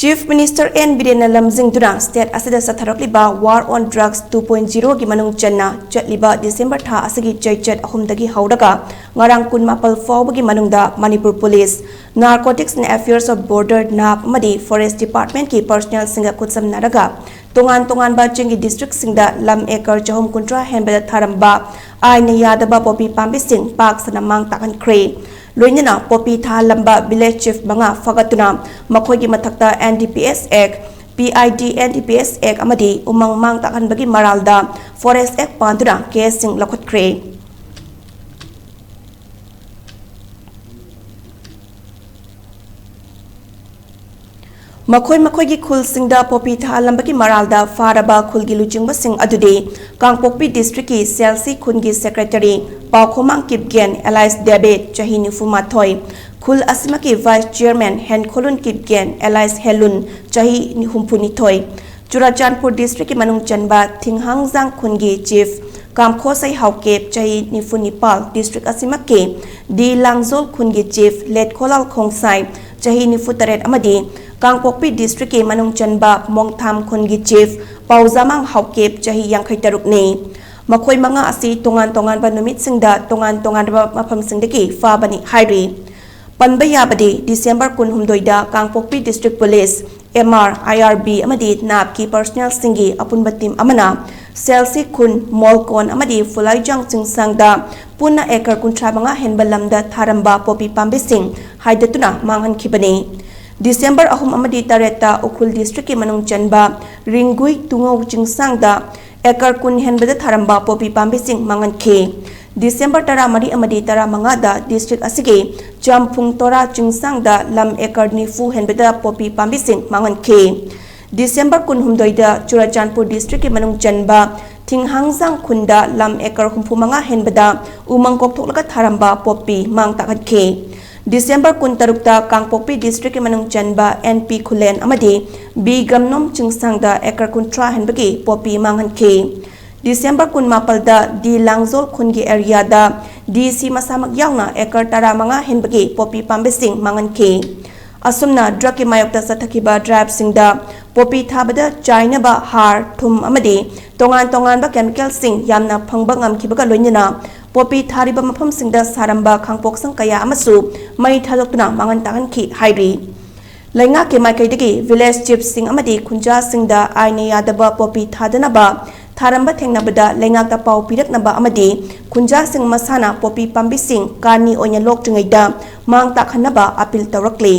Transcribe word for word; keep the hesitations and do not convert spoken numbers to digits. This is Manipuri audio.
Chief Minister N Birenna ꯂꯝꯖꯤꯡꯗꯨꯅ state ꯑꯁꯤꯗ ꯆꯠꯊꯔꯛꯂꯤꯕ War on Drugs two point zero ꯒꯤ ꯃꯅꯨꯡ ꯆꯟꯅ ꯆꯠꯂꯤꯕ December ꯊꯥ ꯑꯁꯤꯒꯤ ꯆꯩꯆꯠ ꯑꯍꯨꯝꯗꯒꯤ ꯍꯧꯔꯒ ꯉꯔꯥꯡ ꯀꯨꯟꯃꯥꯄꯜ ꯐꯥꯎꯕꯒꯤ ꯃꯅꯨꯡꯗ Manipur police, Narcotics and Affairs of Border, NAB, ꯑꯃꯗꯤ Forest Department ꯀꯤ personnel ꯁꯤꯡꯒ ꯈꯨꯠꯁꯝꯅꯔꯒ ꯇꯣꯉꯥꯟ ꯇꯣꯉꯥꯟꯕ ꯆꯤꯡꯒꯤ district ꯁꯤꯡꯗ ꯂꯝ acre ꯆꯍꯨꯝ ꯀꯨꯟꯊ꯭ꯔꯥ ꯍꯦꯟꯕꯗ ꯊꯥꯔꯝꯕ ꯑꯥꯏꯟꯅ ꯌꯥꯗꯕ ꯄꯣꯄꯤ ꯄꯥꯝꯕꯤꯁꯤꯡ ꯄꯥꯛ ꯁꯟꯅ ꯃꯥꯡ ꯇꯥꯛꯍꯟꯈ꯭ꯔꯦ꯫ ꯂꯣꯏꯅꯅ ꯄꯣꯄꯤ ꯊꯥꯍꯜꯂꯝꯕ village chief ꯃꯉꯥ ꯐꯥꯒꯠꯇꯨꯅ ꯃꯈꯣꯏꯒꯤ ꯃꯊꯛꯇ N D P S Act, P I D N D P S Act ꯑꯃꯗꯤ ꯎꯃꯪ ꯃꯥꯡ ꯇꯥꯛꯍꯟꯕꯒꯤ ꯃꯔꯥꯜꯗ Forest Act ꯄꯥꯟꯗꯨꯅ case ꯁꯤꯡ ꯂꯧꯈꯠꯈ꯭ꯔꯦ꯫ ꯃꯈꯣꯏ ꯃꯈꯣꯏꯒꯤ ꯈꯨꯜꯁꯤꯡꯗ ꯄꯣꯄꯤ ꯊꯥꯍꯜꯂꯝꯕꯒꯤ ꯃꯔꯥꯜꯗ ꯐꯥꯔꯕ ꯈꯨꯜꯒꯤ ꯂꯨꯆꯤꯡꯕꯁꯤꯡ ꯑꯗꯨꯗꯤ ꯀꯥꯡꯄꯣꯛꯄꯤ district ꯀꯤ ꯁꯦꯜꯁꯤ ꯈꯨꯟꯒꯤ secretary ꯄꯥꯎꯈꯣꯃꯥꯡ ꯀꯤꯞꯒꯦꯟ alias ꯗꯦꯕꯤꯠ, ꯆꯍꯤ ꯅꯤꯐꯨ ꯃꯥꯊꯣꯏ, ꯈꯨꯜ ꯑꯁꯤꯃꯛꯀꯤ vice chairman ꯍꯦꯟꯈꯣꯂꯨꯟ ꯀꯤꯞꯒꯦꯟ alias ꯍꯦꯂꯨꯟ, ꯆꯍꯤ ꯍꯨꯝꯐꯨ ꯅꯤꯊꯣꯏ, ꯆꯨꯔꯥꯆꯥꯟꯄꯨꯔ district ꯀꯤ ꯃꯅꯨꯡ ꯆꯟꯕ ꯊꯤꯡꯍꯥꯡꯖꯥꯡ ꯈꯨꯟꯒꯤ chief ꯀꯥꯝꯈꯣꯁꯩ ꯍꯥꯎꯀꯦꯞ, ꯆꯍꯤ ꯅꯤꯐꯨ ꯅꯤꯄꯥꯜ, district ꯑꯁꯤꯃꯛꯀꯤ ꯗꯤ ꯂꯥꯡꯖꯣꯜ ꯈꯨꯟꯒꯤ chief ꯂꯦꯠꯈꯣꯂꯥꯜ ꯈꯣꯡꯁꯥꯏ, ꯆꯍꯤ ꯅꯤꯐꯨ ꯇꯔꯦꯠ, ꯑꯃꯗꯤ ꯀꯥꯡꯄꯣꯛꯄꯤ district ꯀꯤ ꯃꯅꯨꯡ ꯆꯟꯕ ꯃꯣꯡꯊꯥꯝ ꯈꯨꯟꯒꯤ chief ꯄꯥꯎꯖꯥꯃꯥꯡ ꯍꯥꯎꯀꯦꯞ, ꯆꯍꯤ ꯌꯥꯡꯈꯩ ꯇꯔꯨꯛꯅꯤ꯫ ꯃꯈꯣꯏ ꯃꯉꯥ ꯑꯁꯤ ꯇꯣꯉꯥꯟ ꯇꯣꯉꯥꯟꯕ ꯅꯨꯃꯤꯠꯁꯤꯡꯗ ꯇꯣꯉꯥꯟ ꯇꯣꯉꯥꯟꯕ ꯃꯐꯝꯁꯤꯡꯗꯒꯤ ꯐꯥꯕꯅꯤ ꯍꯥꯏꯔꯤ꯫ ꯄꯟꯕ ꯌꯥꯕꯗꯤ, December ꯀꯨꯟꯍꯨꯝꯗꯣꯏꯗ Kangpokpi district police, M R, I R B ꯑꯃꯗꯤ NAB ꯀꯤ personnel ꯁꯤꯡꯒꯤ ꯑꯄꯨꯟꯕ team ꯑꯃꯅ ꯁꯦꯜꯁꯤ ꯈꯨꯟ, ꯃꯣꯜꯀꯣꯟ ꯑꯃꯗꯤ ꯐꯨꯂꯥꯏꯖꯥꯡ ꯆꯤꯡꯁꯥꯡꯗ ꯄꯨꯟꯅ acre ꯀꯨꯟꯊ꯭ꯔꯥ ꯃꯉꯥ ꯍꯦꯟꯕ ꯂꯝꯗ ꯊꯥꯔꯝꯕ ꯄꯣꯄꯤ ꯄꯥꯝꯕꯤꯁꯤꯡ ꯍꯥꯏꯗꯠꯇꯨꯅ ꯃꯥꯡꯍꯟꯈꯤꯕꯅꯤ꯫ December ꯑꯍꯨꯝ ꯑꯃꯗꯤ ꯇꯔꯦꯠꯇ ꯎꯈ꯭ꯔꯨꯜ district ꯀꯤ ꯃꯅꯨꯡ ꯆꯟꯕ ꯔꯤꯡꯒꯨꯏ ꯇꯨꯉꯧ ꯆꯤꯡꯁꯥꯡꯗ acre ꯀꯨꯟ ꯍꯦꯟꯕꯗ ꯊꯥꯔꯝꯕ ꯄꯣꯄꯤ ꯄꯥꯝꯕꯤꯁꯤꯡ ꯃꯥꯡꯍꯟꯈꯤ꯫ December ꯇꯔꯥꯃꯔꯤ ꯑꯃꯗꯤ ꯇꯔꯥꯃꯉꯥꯗ district ꯑꯁꯤꯒꯤ ꯆꯝꯐꯨꯡ ꯇꯣꯔꯥ ꯆꯤꯡꯁꯥꯡꯗ ꯂꯝ acre ꯅꯤꯐꯨ ꯍꯦꯟꯕꯗ ꯄꯣꯄꯤ ꯄꯥꯝꯕꯤꯁꯤꯡ ꯃꯥꯡꯍꯟꯈꯤ꯫ December ꯀꯨꯟꯍꯨꯝꯗꯣꯏꯗ ꯆꯨꯔꯥꯆꯥꯟꯄꯨꯔ district ꯀꯤ ꯃꯅꯨꯡ ꯆꯟꯕ ꯊꯤꯡꯍꯥꯡꯖꯥꯡ ꯈꯨꯟꯗ ꯂꯝ acre ꯍꯨꯝꯐꯨ ꯃꯉꯥ ꯍꯦꯟꯕꯗ ꯎꯃꯪ ꯀꯣꯛꯊꯣꯛꯂꯒ ꯊꯥꯔꯝꯕ ꯄꯣꯄꯤ ꯃꯥꯡ ꯇꯥꯛꯍꯟꯈꯤ꯫ December ꯀꯨꯟꯇꯔꯨꯛꯇ ꯀꯥꯡꯄꯣꯛꯄꯤ district ꯀꯤ ꯃꯅꯨꯡ ꯆꯟꯕ N P ꯈꯨꯂꯦꯟ ꯑꯃꯗꯤ B ꯒꯝꯅꯣꯝ ꯆꯤꯡꯁꯥꯡꯗ acre ꯀꯨꯟꯊ꯭ꯔꯥ ꯍꯦꯟꯕꯒꯤ ꯄꯣꯄꯤ ꯃꯥꯡꯍꯟꯈꯤ꯫ December ꯀꯨꯟꯃꯥꯄꯜꯗ D ꯂꯥꯡꯖꯣꯜ ꯈꯨꯟꯒꯤ area ꯗ D C ꯃꯁꯥꯃꯛ ꯌꯥꯎꯅ acre ꯇꯔꯥꯃꯉꯥ ꯍꯦꯟꯕꯒꯤ ꯄꯣꯄꯤ ꯄꯥꯝꯕꯤꯁꯤꯡ ꯃꯥꯡꯍꯟꯈꯤ꯫ ꯑꯁꯨꯝꯅ ꯗ꯭ꯔꯒꯀꯤ ꯃꯥꯌꯣꯛꯇ ꯆꯠꯊꯈꯤꯕ ꯗ꯭ꯔꯥꯏꯚꯁꯤꯡꯗ ꯄꯣꯄꯤ ꯊꯥꯕꯗ ꯆꯥꯏꯅꯕ ꯍꯥꯔ, ꯊꯨꯝ ꯑꯃꯗꯤ ꯇꯣꯉꯥꯟ ꯇꯣꯉꯥꯟꯕ ꯀꯦꯃꯤꯀꯦꯜꯁꯤꯡ ꯌꯥꯝꯅ ꯐꯪꯕ ꯉꯝꯈꯤꯕꯒ ꯂꯣꯏꯅꯅ ꯄꯣꯄꯤ ꯊꯥꯔꯤꯕ ꯃꯐꯝꯁꯤꯡꯗ ꯁꯥꯔꯝꯕ ꯈꯥꯡꯄꯣꯛꯁꯪ ꯀꯌꯥ ꯑꯃꯁꯨ ꯃꯩ ꯊꯥꯗꯣꯛꯇꯨꯅ ꯃꯥꯡꯍꯟ ꯇꯥꯛꯍꯟꯈꯤ ꯍꯥꯏꯔꯤ꯫ ꯂꯩꯉꯥꯛꯀꯤ ꯃꯥꯏꯀꯩꯗꯒꯤ ꯚꯤꯂꯦꯖ ꯆꯤꯐꯁꯤꯡ ꯑꯃꯗꯤ ꯈꯨꯟꯖꯥꯁꯤꯡꯗ ꯑꯥꯏꯟꯅ ꯌꯥꯗꯕ ꯄꯣꯄꯤ ꯊꯥꯗꯅꯕ ꯊꯥꯔꯝꯕ ꯊꯦꯡꯅꯕꯗ ꯂꯩꯉꯥꯛꯇ ꯄꯥꯎ ꯄꯤꯔꯛꯅꯕ ꯑꯃꯗꯤ ꯈꯨꯟꯖꯥꯁꯤꯡ ꯃꯁꯥꯅ ꯄꯣꯄꯤ ꯄꯥꯝꯕꯤꯁꯤꯡ ꯀꯥꯅꯤ ꯑꯣꯏꯅ ꯂꯣꯛꯇ꯭ꯔꯤꯉꯩꯗ ꯃꯥꯡ ꯇꯥꯛꯍꯟꯅꯕ ꯑꯄꯤꯜ ꯇꯧꯔꯛꯂꯤ꯫